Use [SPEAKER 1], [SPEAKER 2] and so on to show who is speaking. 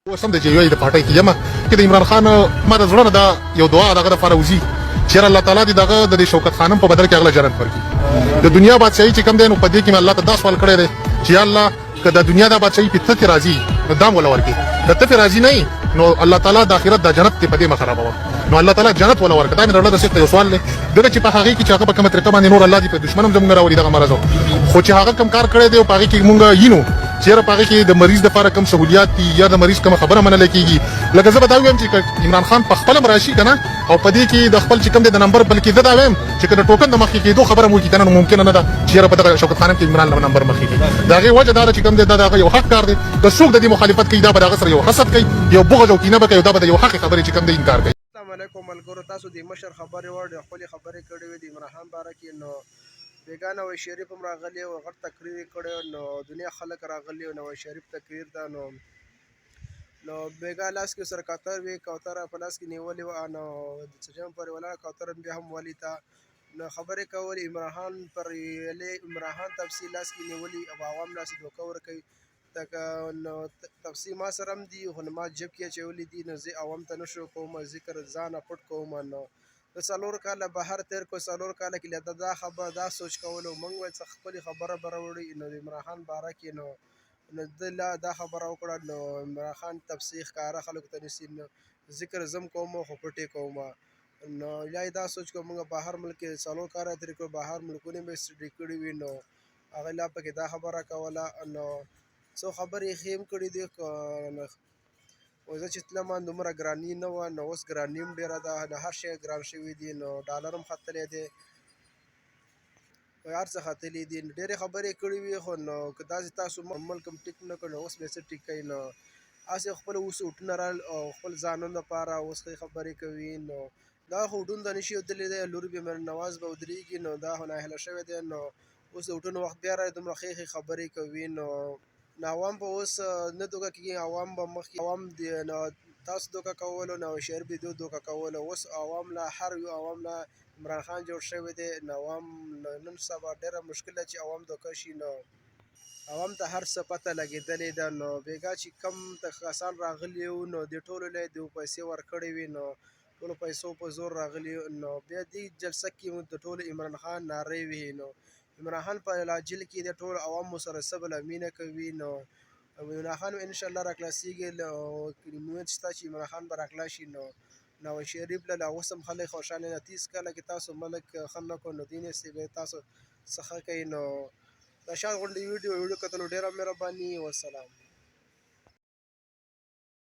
[SPEAKER 1] اوس هم د جې یو آی د پارټۍ کې یم کې د عمران خان ما د زړه نه دا یو دعا دغه لپاره وځي چې الله تعالی دې دغه د شوکت خانم په بدل کې هغه جنت ورکړي. د دنیا بادشاہي چې کم دی نو په دې کې مې الله ته دا سوال کړی دی چې یا الله که د دنیا د بادشاہي په ته راضي نو دام ولا ورکړي، که ته راضي نه نو الله تعالی د آخرت د جنت ته په دې مخ خرابوه، نو الله تعالی جنت ولا ورکړه. دا مې د زړه د صرف یو سوال دی دغه چې په هغه کې چې هغه په کومه طریقه باندې نور الله دې په دشمنم زمونږ راولي دغه مرض، خو چې هغه کم کار کړی دی او په هغه کې مونږ یینو چیرې په هغه کې د مریض لپاره کم سہولیات دي یا د مریض کوم خبره منل کیږي. لکه زه به دا وایم چې عمران خان په خپل راشي کنه او په دې کې د خپل چې کوم د نمبر، بلکې زه دا وایم چې کله ټوکن د مخکې کېدو خبره مو کی کنه ممکن نه ده چې یاره په دغه شوکت خانم کې عمران له نمبر مخکې کیږي. دا غي وجه دا چې کوم دی دا دغه یو حق کار دی، د څوک د دې مخالفت کوي دا به دغه سره یو حسد کوي، یو بغض او کینه به کوي، دا به یو حق خبرې چې کوم دی انکار کوي.
[SPEAKER 2] السلام علیکم ملګرو، تاسو د مشر خبرې وړ خپل خبرې کړې وې د عمران خان باره کې. نو بیګا نواز شریف هم راغلی او غټ تقریر یې کړی، نو دنیا خلک راغلي او نواز شریف تقریر ده. نو بیګا لاس کې سره کوتر وي، کوتره په لاس کې نیولې وه، نو د څه پورې ولاړه کوتره بیا هم ولیته. نو خبرې کولې عمران خان پر یلې عمران خان تفصیل لاس کې نیولي او عوام لاس دوکه ورکوي. تکه نو تفصیل ما سره هم دي خو ما جیب کې اچولي دي، نو زه عوام ته نه شو کوم ذکر ځانه پټ کوم. نو د څلور کاله بهر تېر کو، څلور کاله کې له دا خبر دا سوچ کولو مونږ ویل څه خپلې خبره به راوړي. نو د عمران خان باره کې نو ده لا دا خبره وکړه. نو عمران خان تفصیل ښکاره خلکو ته نیسي، نو ذکر زم کوم خو پټې کوم. نو یا یې دا سوچ کو مونږ بهر ملک کې څلور کاله تېر کړو، بهر ملکونه مې سټډي کړي وي. نو هغه لا پکې دا خبره کوله، نو څو خبرې یې ښې هم کړي دي. خو زه چې تلم دومره ګراني نه وه، نو اوس ګراني هم ډېره ده، نو هر شی ګران شوي دي، نو ډالر هم ختلی دی، هر څه ختلي دي. ډېرې خبرې کړې وي خو نو که داسې تاسو ملک هم ټیک نه کړ نو اوس به څه ټیک کوي. نو هسې خپل اوس ووټونه رال او خپل ځانونو لپاره اوس ښې خبرې کوي. نو دا خو ووټونو ته نشي وتلی دی، لور به مریم نواز به ودرېږي، نو دا خو ناهیله شوی دی. نو اوس د ووټونو وخت بیا راغی، دومره ښې ښې خبرې کوي. نو نو عوام به اوس نه دوکه کېږي، عوام به مخکې عوام دی نو تاسو دوکه کولو، نو شریف به دوی دوکه کولو. اوس عوام له هر یو عوام له عمران خان جوړ شوی دی. نو عوام نن سبا ډېره مشکل ده چې عوام دوکه شي، نو عوام ته هر څه پته لګېدلې ده. نو بېګا چې کم کسان راغلي وو نو دې ټولو له دوی پیسې ورکړې وې، نو ټولو پیسو په زور راغلي. نو بیا دې جلسه کې د ټولو عمران خان نارې وې. نو عمران خان په لاجل کې د ټول عوامو سره صبر او مینه کوي. نو عمران خان ان شاء الله راکلاسیږي، امید شته چې عمران خان به راکلا شي. نو نواز شریف له اوس هم خلک خوشحاله نه 30 کاله کې تاسو ملک ښه نه کړو، نو دین یې به تاسو څه ښه کوي. نو د شاد غونډې ویډیو کتلو ډېره مهرباني، والسلام.